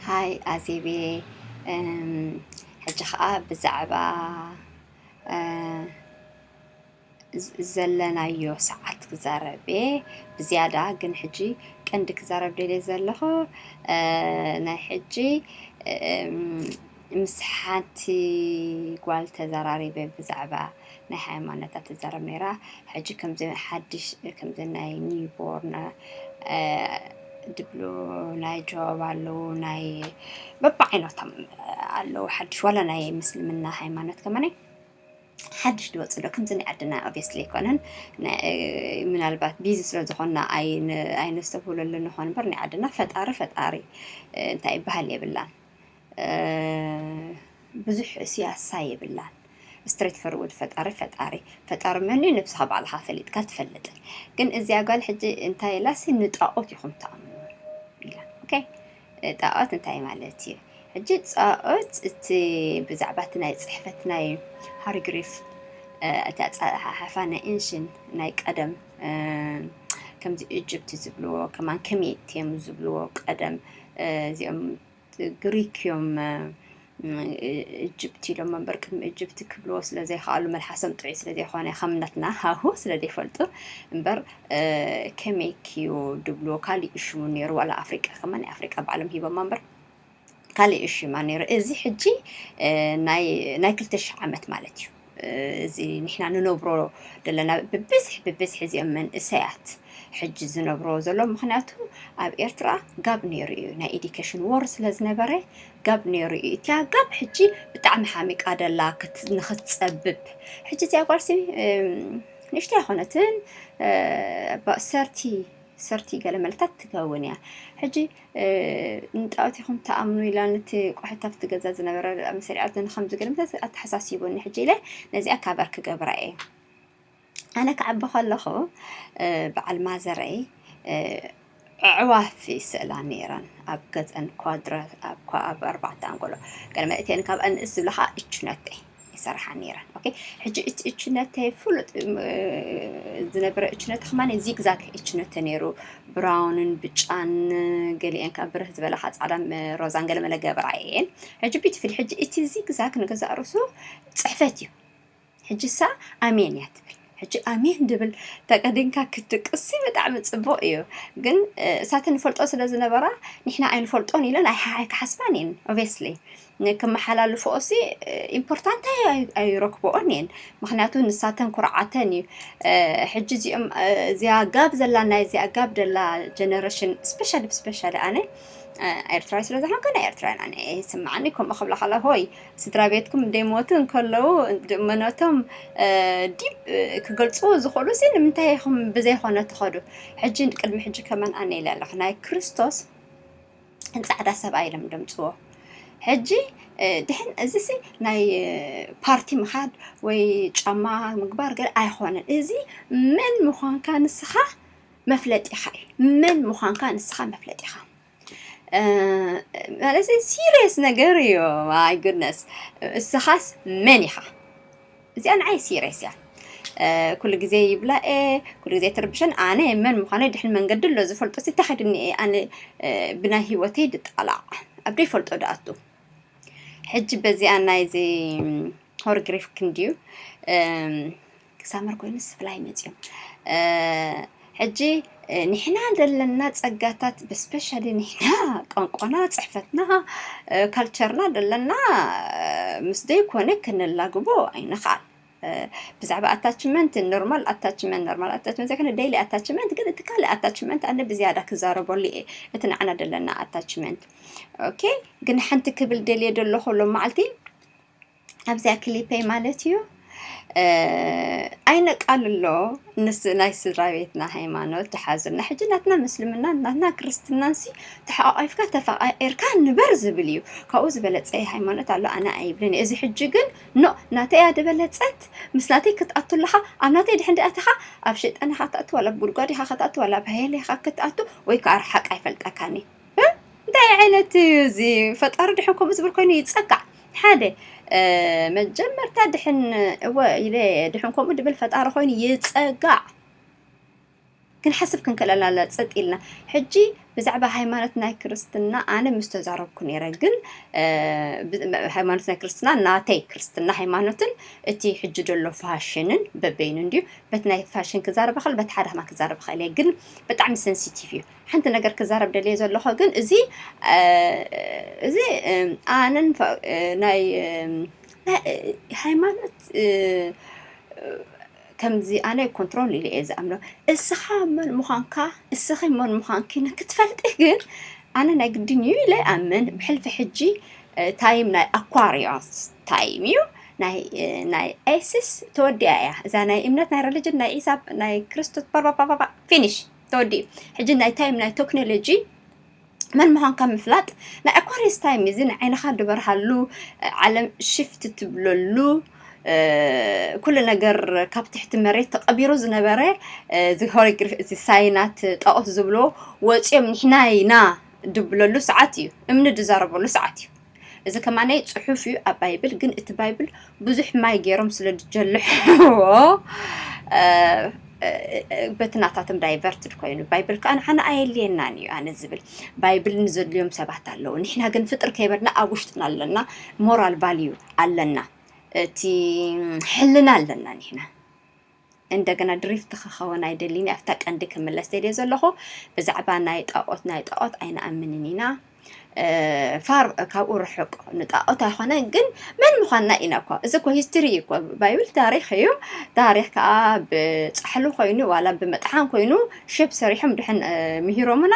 ሃይ ኣዜቤ፣ እም፣ ሕጂ ኸኣ ብዛዕባ፣ እ፣ ዝ-፣ ዘለናዮ ሰዓት ክዛረብ እየ ብዝያዳ፣ ግን ሕጂ ቀንዲ ክዛረብ ደልየ ዘለኹ፣ እ፣ ናይ ሕጂ፣ እም፣ ምስ ሓንቲ ጓል ተዘራሪበ ብዛዕባ ናይ ሃይማኖታ ትዛረብ ነይራ። ሕጂ ከምዚ ሓድሽ፣ ከምዚ ናይ ኒውቦርን፣ እ፣ ድብሉ ናይ ጆብ ኣለዉ፣ ናይ በብዓይነቶም ኣለዉ። ሓድሽ ዋላ ናይ ምስልምና ሃይማኖት ከማን ሓድሽ ዝወጽእ ዶ ከምዚ ናይ ዓድና ኦብቪየስሊ ኣይኮነን። ናይ፣ እ፣ ምናልባት ቢዚ ስለ ዝኾንና ኣይን-፣ ኣይነስተብህለሉ ንኾን እምበር ናይ ዓድና ፈጣሪ ፈጣሪ፣ እ፣ እንታይ ይበሃል የብላን። እ፣ ብዙሕ ሲያሳ የብላን። ስትሬት ፈርወርድ ፈጣሪ ፈጣሪ። ፈጣሪ መን እዩ? ነብስኻ ባዕልኻ ፈሊጥካ ትፈልጥ። ግን እዚኣ ጓል ሕጂ እንታይ ኢላ ሲ ንጣኦት ኢኹም ትኣምኑ ኢላ። ኦኬ፣ ጣኦት እንታይ ማለት እዩ? ሕጂ ጣኦት እቲ ብዛዕባ እቲ ናይ ጽሕፈት ናይ ሃሪግሪፍ፣ እ፣ እቲ ኣጸሓሕፋ ናይ እንሽን ናይ ቀደም፣ እ፣ ከምዚ ኢጅፕት ዝብልዎ ከማን ከሜት እዮም ዝብልዎ ቀደም፣ እ፣ እዚኦም ግሪክ እዮም፣ እ፣ ኢጅፕት ኢሎም እምበር ቅድሚ ኢጅፕት ክብልዎ ስለ ዘይከኣሉ መልሓሶም ጥዑይ ስለ ዘይኮነ ከም ናትና ሃሁ ስለ ዘይፈልጡ እምበር፣ እ፣ ከሜክ እዩ ድብልዎ። ካሊእ ሽሙ ነይሩ ዋላ ኣፍሪቃ ከማን ናይ ኣፍሪቃ ባዕሎም ሂቦማ እምበር ካሊእ ሽማ ነይሩ። እዚ ሕጂ፣ እ፣ ናይ፣ ናይ ክልተ ሽሕ ዓመት ማለት እዩ። እ፣ እዚ ንሕና ንነብሮ ዘለና ብብዝሒ፣ ብብዝሒ እዚኦም መንእሰያት ሕጂ ዝነብሮ ዘሎ፣ ምኽንያቱ ኣብ ኤርትራ ጋብ ነይሩ እዩ። ናይ ኤዲኬሽን ዎር ስለ ዝነበረ ጋብ ነይሩ እዩ። እቲያ ጋብ ሕጂ ብጣዕሚ ሓሚቃ ደላ ክት-፣ ንኽትጸብብ። ሕጂ እዚኣ ጓልሲ፣ እም፣ ንእሽተይ ኣይኮነትን፣ እ፣ about ሰርቲ፣ ሰርቲ ገለ መለታት ትከውን እያ። ሕጂ፣ እ፣ ንጣኦት ኢኹም ትኣምኑ ኢላ ነቲ ቋሒት ኣብቲ ገዛ ዝነበረ መሰሪዓቶ ንኸምዚ ገለ መለታት ኣተሓሳሲቡኒ። ሕጂ ኢለ ነዚኣ ካቨር ክገብራ እየ። ኣነ ክዓቢ ከለኹ፣ እ፣ በዓል ማዘረይ፣ እ፣ ኣዕዋፍ ይስእላ ነይረን ኣብ ገዘን ኳድረ፣ ኣብ ኳ-፣ ኣብ ኣርባዕተ ኣንጎሎ። ገለ መለትየን ካብ ኣንእስ ዝብላ ኸዓ እችነተይ ይሰርሓ ነይረን። ኦኬ፣ ሕጂ እቲ እችነተይ ፍሉጥ፣ እ፣ ዝነበረ እችነተ ከማን ዚግዛግ እችነተ ነይሩ። ብራውንን ብጫን፣ ገሊአን ከዓ ብርህ ዝበላ ኸዓ ጻዕዳን፣ እ፣ ሮዛን ገለ መለ ገብራ እየን። ሕጂ ቢዩቲፉል፣ ሕጂ እቲ ዚግዛግ ንገዛእ ርእሱ ጽሕፈት እዩ። ሕጂ እሳ ኣሜን እያ ትብል። ሕጂ ኣሜን ድብል ተቀዲንካ ክትቅሲ ብጣዕሚ ጽቡቅ እዩ። ግን፣ እ፣ እሳተን ንፈልጦ ስለ ዝነበራ ንሕና ኣይንፈልጦን ኢለን ኣይሓ-፣ ኣይክሓስባን እየን። ኦብቪየስሊ፣ ንክመሓላልፍኦ ሲ፣ እ፣ ኢምፖርታንት ኣይ-፣ ኣይ-፣ ኣይረክብኦን እየን። ምኽንያቱ ንሳተን ኩርዓተን እዩ። እ፣ ሕጂ እዚኦም፣ እ፣ እዚኣ ጋብ ዘላ፣ ናይ እዚኣ ጋብ ዘላ ጀነሬሽን፣ ስፔሻሊ፣ ስፔሻሊ ኣነ፣ እ፣ ኤርትራዊ ስለ ዝኾንኩ ናይ ኤርትራውያን ኣነ ይስምዓኒ። ከምኡ ክብላ ከላ፣ ሆይ፣ ስድራ ቤትኩም ደይሞቱ እንከለዉ፣ ድ-፣ መነቶም፣ እ፣ ዲብ፣ እ፣ ክገልጽዎ ዝኽእሉ ሲ ንምንታይ ኢኹም ብዘይኮነ ትኸዱ? ሕጂ ቅድሚ ሕጂ ከመን ኣነ ኢለ ኣለኹ፣ ናይ ክርስቶስ ጻዕዳ ሰብኣይ ኢሎም ደምጽዎ። ሕጂ፣ እ፣ ድሕን እዚ ሲ ናይ፣ እ፣ ፓርቲ ምኻድ ወይ ጫማ ምግባር ገለ ኣይኾነን። እዚ መን ምዃንካ ንስኻ መፍለጢኻ እዩ። መን ምዃንካ ንስኻ መፍለጢኻ። እ፣ ማለት ሲሪየስ ነገር እዩ። ማይ ጉድነስ። እስኻስ መን ኢኻ? እዚኣ ንዓይ ሲሪየስ እያ። እ፣ ኩሉ ግዜ ይብላ እየ፣ ኩሉ ግዜ ትርብሸን። ኣነ መን ምዃነይ ድሕን መንገዲ ኣሎ ዝፈልጦ ሲ ተኸድኒ እየ። ኣነ፣ እ፣ ብናይ ህይወተይ ድጣላዕ። ኣብ ደይፈልጦ ድኣቱ። ሕጂ በዚኣ ናይዚ ሆርግሪፍ ክንድዩ፣ እም፣ ሳመር ኮይኑስ ፍላይ መጽዮም። እ፣ ሕጂ፣ እ፣ ንሕና ዘለና ጸጋታት፣ ብስፔሻሊ ንሕና ቋንቋና፣ ጽሕፈትና፣ እ፣ ካልቸርና ዘለና፣ እ፣ ምስ ዘይኮነ ክንላግቦ ኣይንኽኣል። እ፣ ብዛዕባ ኣታችመንት፣ ኖርማል ኣታችመንት፣ ኖርማል ኣታችመንት ዘይኮነ ዴይሊ ኣታችመንት፣ ግን እቲ ካልእ ኣታችመንት ኣነ ብዝያዳ ክዛረበሉ እየ። እቲ ንዓና ዘለና ኣታችመንት። ኦኬ፣ ግን ሓንቲ ክብል ደልየ ዘለኹ ሎም መዓልቲ ኣብዚኣ ክሊፐይ ማለት እዩ። እ፣ ኣይነቃልሎ፣ ንስ-፣ ናይ ስድራ ቤትና ሃይማኖት ተሓዙልና። ሕጂ ናትና ምስልምናን ናትና ክርስትናን ሲ ተሓቋቒፍካ ተፈቃቂርካ ንበር ዝብል እዩ። ካብኡ ዝበለጸ ሃይማኖት ኣሎ ኣነ ኣይብልን እየ። እዚ ሕጂ ግን ኖ፣ ናተይ እያ ዝበለጸት፣ ምስ ናተይ ክትኣቱ ኣለኻ፣ ኣብ ናተይ ድሕን ድኣተኻ ኣብ ሸይጣን ኢኻ ክትኣቱ፣ ዋላ ኣብ ጉድጓድ ኢኻ ክትኣቱ፣ ዋላ ኣብ ሄል ኢኻ ክትኣቱ፣ ወይ ከዓ ርሓቅ ኣይፈልጠካን እዩ። እ? እንታይ ዓይነት እዩ እዚ? ፈጣሪ ድሕን ከምኡ ዝብል ኮይኑ ይጸጋዕ። ሓደ፣ እ፣ መጀመርታ ድሕን፣ እወ ኢለ ድሕን ከምኡ ድብል ፈጣሪ ኮይኑ ይጸጋዕ። ክንሓስብ ክንክእል ኣለና ጸጥ ኢልና። ሕጂ ብዛዕባ ሃይማኖት ናይ ክርስትና ኣነ ምስ ተዛረብኩ ነይረ፣ ግን፣ እ፣ ብ-፣ ሃይማኖት ናይ ክርስትና ናተይ ክርስትና ሃይማኖትን እቲ ሕጂ ዘሎ ፋሽንን በበይኑ እንድዩ። በቲ ናይ ፋሽን ክዛረብ እኽእል፣ በቲ ሓደ ከማን ክዛረብ እኽእል እየ፣ ግን ብጣዕሚ ሰንሲቲቭ እዩ። ሓንቲ ነገር ክዛረብ ደልየ ዘለኹ ግን እዚ፣ እ፣ እዚ፣ እ፣ ኣነን ፋ-፣ እ፣ ናይ፣ እ፣ ናይ፣ እ፣ ሃይማኖት፣ እ፣ ከምዚ ኣነ ኮንትሮል ኢለ እየ ዝኣምኖ። እስኻ መን ምዃንካ፣ እስኺ መን ምዃንኪ ንክትፈልጢ ግን ኣነ ናይ ግድን እዩ ኢለ እኣምን። ብሕልፊ ሕጂ፣ እ፣ ታይም ናይ ኣኳርዮስ ታይም እዩ። ናይ፣ እ፣ ናይ ኣይሲስ ተወዲኣ እያ። እዛ ናይ እምነት፣ ናይ ሪሊጅን፣ ናይ ዒሳ፣ ናይ ክርስቶስ፣ ባባባባባ፣ ፊኒሽ፣ ተወዲኡ። ሕጂ ናይ ታይም ናይ ቴክኖሎጂ መን ምዃንካ ምፍላጥ፣ ናይ ኣኳርዮስ ታይም እዩ። እዚ ንዓይንኻ ድበርሃሉ፣ ዓለም ሽፍት ትብለሉ፣ እ፣ ኩሉ ነገር ካብ ትሕቲ መሬት ተቐቢሩ ዝነበረ፣ እ፣ እዚ ሆሮግሪፍ፣ እዚ ሳይናት ጣኦት ዝብሎ ወፂኦም ንሕና ኢና ድብለሉ ሰዓት እዩ። እምኒ ድዛረበሉ ሰዓት እዩ። እዚ ከማነይ ጽሑፍ እዩ ኣብ ባይብል፣ ግን እቲ ባይብል ብዙሕ ማይ ገይሮም ስለ ድጀልሕዎ፣ እ፣ እ፣ እ፣ በቲ ናታቶም ዳይቨርትድ ኮይኑ፣ ባይብል ከኣ ንዓና ኣየድልየናን እዩ ኣነ ዝብል። ባይብል ንዘድልዮም ሰባት ኣለዉ። ንሕና ግን ፍጥር ከይበልና ኣብ ውሽጥና ኣለና፣ ሞራል ቫልዩ ኣለና፣ እቲ ሕልና ኣለና ንሕና። እንደገና ድሪፍት ክኸውን ኣይደልን እየ። ኣብታ ቀንዲ ክምለስ ደልየ ዘለኹ፣ ብዛዕባ ናይ ጣኦት፣ ናይ ጣኦት ኣይንኣምንን ኢና። እ፣ ፋር ካብኡ ርሕቅ፣ ንጣኦት ኣይኮነን፣ ግን መን ምዃንና ኢና እኮ። እዚ እኮ ሂስትሪ እዩ እኮ፣ ባይብል ታሪኽ እዩ። ታሪኽ ከኣ ብጻሕሊ ኮይኑ ዋላ ብመጥሓን ኮይኑ ሼፕ ሰሪሖም ድሕን፣ እ፣ ምሂሮምና።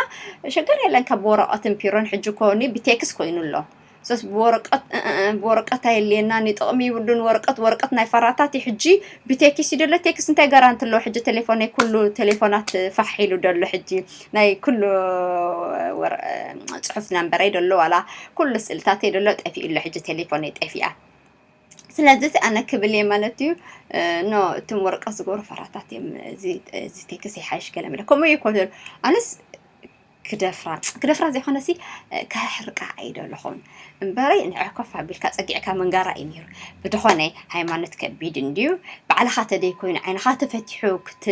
ሽግር የለን፣ ካብ ወረቐትን ፒሮን ሕጂ እኮ እኒ ብቴክስ ኮይኑ ኣሎ። ሶስ ብወረቀት፣ እ፣ እ፣ እ፣ ብወረቀት ኣየድልየናን እዩ፣ ጥቕሚ ይብሉን ወረቀት፣ ወረቀት ናይ ፋራታት እዩ። ሕጂ ብቴክስ እዩ ደሎ። ቴክስ እንታይ ጋራንቲ ኣለዎ? ሕጂ ቴሌፎነይ ኩሉ ቴሌፎናት ፋሕ ኢሉ ደሎ። ሕጂ ናይ ኩሉ ወረ-፣ ጽሑፍ ናምበረይ ደሎ፣ ዋላ ኩሉ ስእልታተይ ደሎ ጠፊኡ ኣሎ። ሕጂ ቴሌፎነይ ጠፊኣ። ስለዚ እቲ ኣነ ክብል እየ ማለት እዩ፣ እ፣ ኖ፣ እቶም ወረቀት ዝገብሩ ፋራታት እዮም። እዚ፣ እዚ ቴክስ ይሓይሽ ገለ መለ። ከምኡ እዩ እኮ ደሎ። ኣነስ ክደፍራ፣ ክደፍራ ዘይኮነሲ፣ እ፣ ከሕርቃ ኣይደለኹን። እምበረይ ንዐ ኮፍ ኣቢልካ ጸጊዕካ ምንጋራ እዩ ነይሩ። ብድኾነ ሃይማኖት ከቢድ እንድዩ። ባዕልኻ ተደይ ኮይኑ ዓይንኻ ተፈቲሑ ክት-፣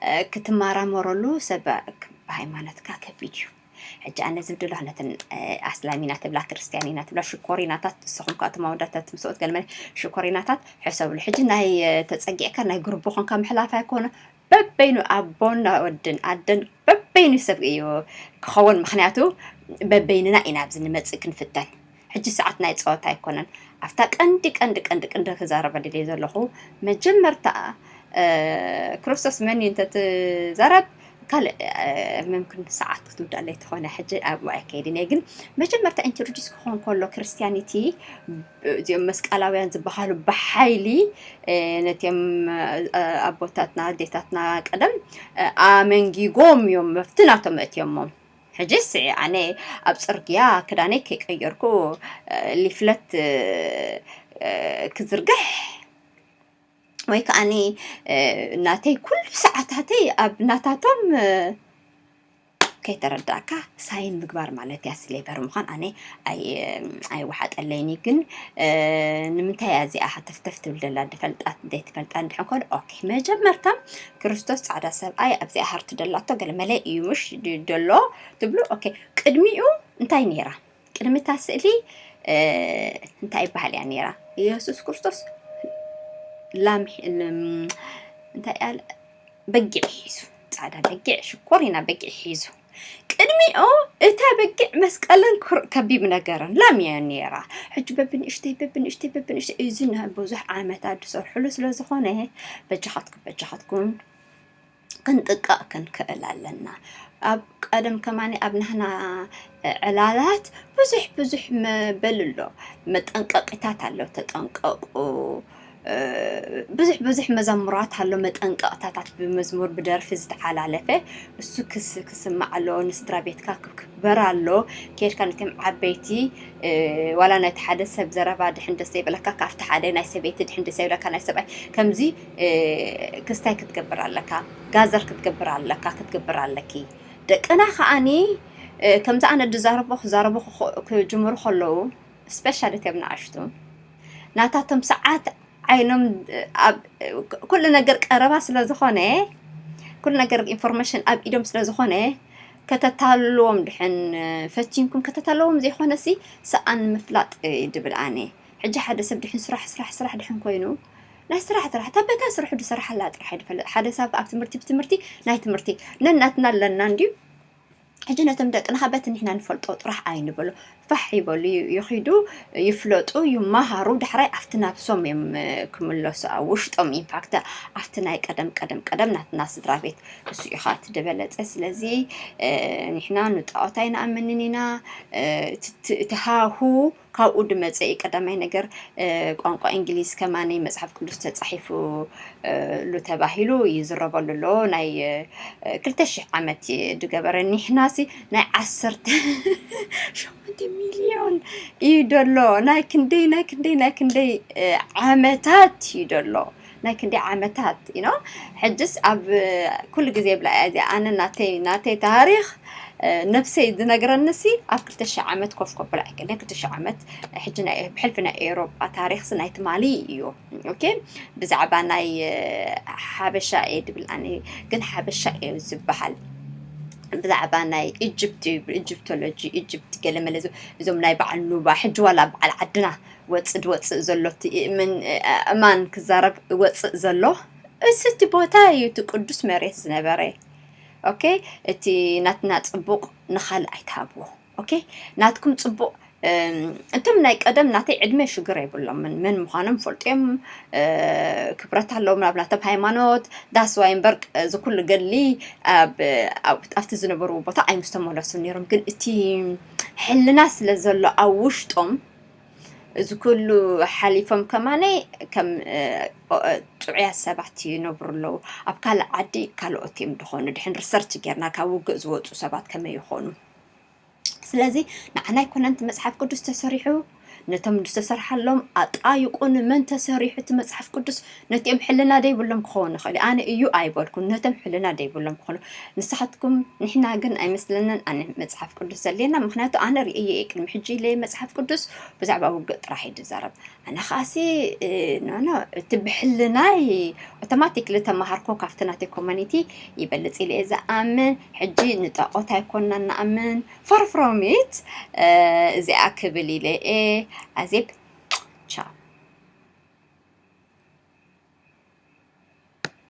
እ፣ ክትመራመረሉ ሰብ ብሃይማኖትካ ከቢድ እዩ። ሕጂ ኣነ ዝብድሎ ነተን፣ እ፣ ኣስላም ኢና ትብላ፣ ክርስትያን ኢና ትብላ፣ ሽኮሪናታት፣ ንስኹም ከኣ እቶም ኣወዳታት ምስ ወት ገልመለ ሽኮሪናታት ሕሰብሉ። ሕጂ ናይ፣ እ፣ ተጸጊዕካ ናይ ግሩፕ ኾንካ ምሕላፍ ኣይኮነ፣ በበይኑ ኣቦን ወድን ኣደን በበይኑ ሰብ እዩ ክኸውን። ምኽንያቱ በበይንና ኢና ኣብዚ ንመጽእ ክንፍተን። ሕጂ ሰዓት ናይ ጸወታ ኣይኮነን። ኣብታ ቀንዲ፣ ቀንዲ፣ ቀንዲ፣ ቀንዲ ክዛረበ ድልየ ዘለኹ መጀመርታ፣ እ፣ ክርስቶስ መን እዩ እንተትዛረብ ካልእ፣ እ፣ መምክን ሰዓት ክትውዳለይ ተኾነ ሕጂ ኣብኡ ኣይከይድን እየ። ግን መጀመርታ ኢንትሮዲስ ክኾን ከሎ ክርስትያኒቲ እዚኦም መስቃላውያን ዝበሃሉ ብሓይሊ፣ እ፣ ነቲኦም፣ እ፣ ኣቦታትና ኣዴታትና ቀደም፣ እ፣ ኣመንጊጎም እዮም መፍትናቶም መእትዮሞም። ሕጂስ ኣነ ኣብ ጽርግያ ክዳነይ ከይቀየርኩ፣ እ፣ ሊፍለት፣ እ፣ እ፣ ክዝርግሕ ወይ ከኣኒ፣ እ፣ ናተይ ኩሉ ሰዓታተይ ኣብ ናታቶም፣ እ፣ ከይተረዳእካ ሳይን ምግባር ማለት እያ። ስሌቨር ምዃን ኣነ ኣይ-፣ ኣይወሓጠለይን እዩ። ግን፣ እ፣ ንምንታይ እያ እዚኣ ሃተፍተፍ ትብል ደላ? ድፈልጣት ዘይትፈልጣ እንድሕን ኮን፣ ኦኬ፣ መጀመርታ ክርስቶስ ጻዕዳ ሰብኣይ ኣብዚኣ ሃርት ደላቶ ገለ መለ እዩ ምሽ ድ-፣ ደሎ ትብሉ፣ ኦኬ፣ ቅድሚኡ እንታይ ነይራ? ቅድሚ እታ ስእሊ፣ እ፣ እንታይ ይበሃል እያ ነይራ? ኢየሱስ ክርስቶስ ላም ሒ-፣ ም-፣ እንታይ እያ? በጊዕ ሒዙ፣ ጻዕዳ በጊዕ፣ ሽኮሪና በጊዕ ሒዙ። ቅድሚኡ እታ በጊዕ መስቀልን ኩር-፣ ከቢብ ነገርን ላም እያ ነይራ። ሕጂ በብንእሽተይ፣ በብንእሽተይ፣ በብንእሽተይ፣ እዚ ን-፣ ብዙሕ ዓመታት ዝሰርሕሉ ስለ ዝኾነ፣ በጃኻትኩም፣ በጃኻትኩም ክንጥቀቕ ክንክእል ኣለና። ኣብ ቀደም ከማኒ ኣብ ናህና ዕላላት ብዙሕ፣ ብዙሕ መበል ኣሎ። መጠንቀቂታት ኣሎ፣ ተጠንቀቁ። እ፣ ብዙሕ፣ ብዙሕ መዘሙራት ኣሎ፣ መጠንቀቕታታት ብመዝሙር ብደርፊ ዝተሓላለፈ። እሱ ክስ-፣ ክስማዕ ኣሎ፣ ንስድራ ቤትካ ክክበር ኣሎ። ኬድካ ነቶም ዓበይቲ፣ እ፣ ዋላ ናይቲ ሓደ ሰብ ዘረባ ድሕን ደስ ዘይበለካ፣ ካብቲ ሓደ ናይ ሰበይቲ ድሕን ደስ ዘይበለካ፣ ናይ ሰብኣይ ከምዚ፣ እ፣ ክስታይ ክትገብር ኣለካ፣ ጋዘር ክትገብር ኣለካ፣ ክትገብር ኣለኪ። ደቅና ከኣኒ፣ እ፣ ከምዚ ኣነ ድዛረቦ ክዛረቡ ክኸ-፣ ክጅምሩ ከለዉ፣ ስፔሻሊ እቶም ንኣሽቱ፣ ናታቶም ሰዓት ዓይኖም፣ እ፣ ኣብ፣ እ፣ ኩሉ ነገር ቀረባ ስለ ዝኾነ፣ ኩሉ ነገር ኢንፎርሜሽን ኣብ ኢዶም ስለ ዝኾነ፣ ከተታልዎም ድሕን ፈቲንኩም፣ ከተታልዎም ዘይኮነሲ፣ ሰኣን ምፍላጥ ድብል ኣነ። ሕጂ ሓደ ሰብ ድሕን ስራሕ፣ ስራሕ፣ ስራሕ ድሕን ኮይኑ፣ ናይ ስራሕ፣ ስራሕ፣ እታ በታ ስርሑ ድሰርሓላ ጥራሕ እዩ ድፈልጥ። ሓደ ሰብ ኣብ ትምህርቲ፣ ብትምህርቲ፣ ናይ ትምህርቲ፣ ነናትና ኣለና እንድዩ። ሕጂ ነቶም ደቅና በቲ ንሕና ንፈልጦ ጥራሕ ኣይንበሎ። ፋሕ ይበሉ፣ ይኺዱ፣ ይፍለጡ፣ ይመሃሩ፣ ዳሕራይ ኣብቲ ናብሶም እዮም ክምለሱ፣ ኣብ ውሽጦም። ኢንፋክት ኣብቲ ናይ ቀደም፣ ቀደም፣ ቀደም ናትና ስድራ ቤት እሱ ኢኻ እቲ ድበለጸ። ስለዚ ንሕና ንጣዖት ኣይንኣምንን ኢና። እቲ ሃሁ ካብኡ ድመጸ እዩ። ቀዳማይ ነገር ቋንቋ እንግሊዝ ከማነይ መጽሓፍ ቅዱስ ተጻሒፉ ሉ ተባሂሉ ይዝረበሉ ኣሎ። ናይ ክልተ ሽሕ ዓመት ድገበረ። ኒሕናሲ ናይ ዓሰርተ ሸሞንተ ሚልዮን እዩ ደሎ። ናይ ክንደይ፣ ናይ ክንደይ፣ ናይ ክንደይ ዓመታት እዩ ደሎ። ናይ ክንደይ ዓመታት ኢኖ። ሕጅስ ኣብ ኩሉ ግዜ ብላ እያ እዚኣ። ኣነ ናተይ፣ ናተይ ታሪኽ ነብሰይ ዝነግረንሲ ኣብ ክልተ ሽሕ ዓመት ኮፍ ከብላ ኣይክእልን። ክልተ ሽሕ ዓመት ሕጂ ናይ ብሕልፊ ናይ ኤውሮጳ ታሪኽሲ ናይ ትማሊ እዩ። ኦኬ፣ ብዛዕባ ናይ ሓበሻ እየ ድብል ኣነ፣ ግን ሓበሻ እዩ ዝበሃል። ብዛዕባ ናይ ኢጅፕት እዩ፣ ኢጅፕቶሎጂ፣ ኢጅፕት ገለመለ፣ እዞም ናይ በዓል ኑባ፣ ሕጂ ዋላ በዓል ዓድና ወፅእ ድወፅእ ዘሎ እቲ እምን-፣ እማን ክዛረብ ወፅእ ዘሎ፣ እሱ እቲ ቦታ እዩ፣ እቲ ቅዱስ መሬት ዝነበረ። ኦኬ፣ እቲ ናትና ፅቡቕ ንኻልእ ኣይትሃብዎ። ኦኬ፣ ናትኩም ፅቡቕ፣ እም፣ እቶም ናይ ቀደም ናተይ ዕድመ ሽግር የብሎምን፣ መን ምዃኖም ፈልጡ እዮም። እ፣ ክብረት ኣለዎም ናብ ናቶም ሃይማኖት። ዳስ ዋይ እምበር እዚ ኩሉ ገድሊ ኣብ፣ ኣብ፣ ኣብቲ ዝነበርዎ ቦታ ኣይምስተመለሱን ነይሮም። ግን እቲ ሕልና ስለ ዘሎ ኣብ ውሽጦም፣ እዚ ኩሉ ሓሊፎም ከማነይ ከም፣ እ፣ ኦ-፣ እ፣ ጥዑያት ሰባት ይነብሩ ኣለዉ። ኣብ ካልእ ዓዲ ካልኦት እዮም ድኾኑ። ድሕን ሪሰርች ጌርና ካብ ውግእ ዝወፁ ሰባት ከመይ ይኾኑ? ስለዚ ንዓና ኣይኮነን እቲ መጽሓፍ ቅዱስ ተሰሪሑ፣ ነቶም ዝተሰርሓሎም ኣጣይቁ ንመን ተሰሪሑ እቲ መጽሓፍ ቅዱስ? ነቲኦም ሕልና ደይብሎም ክኸውን ይኽእል እዩ። ኣነ እዩ ኣይበልኩን፣ ነቶም ሕልና ደይብሎም ክኾኑ። ንስኻትኩም፣ ንሕና ግን ኣይመስለንን ኣነ መጽሓፍ ቅዱስ ዘድልየና፣ ምኽንያቱ ኣነ ርእየ እየ ቅድሚ ሕጂ ኢለ መጽሓፍ ቅዱስ ብዛዕባ ውግእ ጥራሕ እዩ ዝዛረብ። ኣነ ኸኣሲ፣ እ፣ ኖ፣ ኖ፣ እቲ ብሕልናይ ኦቶማቲክሊ ተመሃርኮ ካብቲ ናተይ ኮመኒቲ ይበልጽ ኢለ እየ ዝኣምን። ሕጂ ንጣቆት ኣይኮንና ንኣምን። Far from it፣ እ፣ እዚኣ ክብል ኢለ እየ። ኣዜብ፣ ቻው።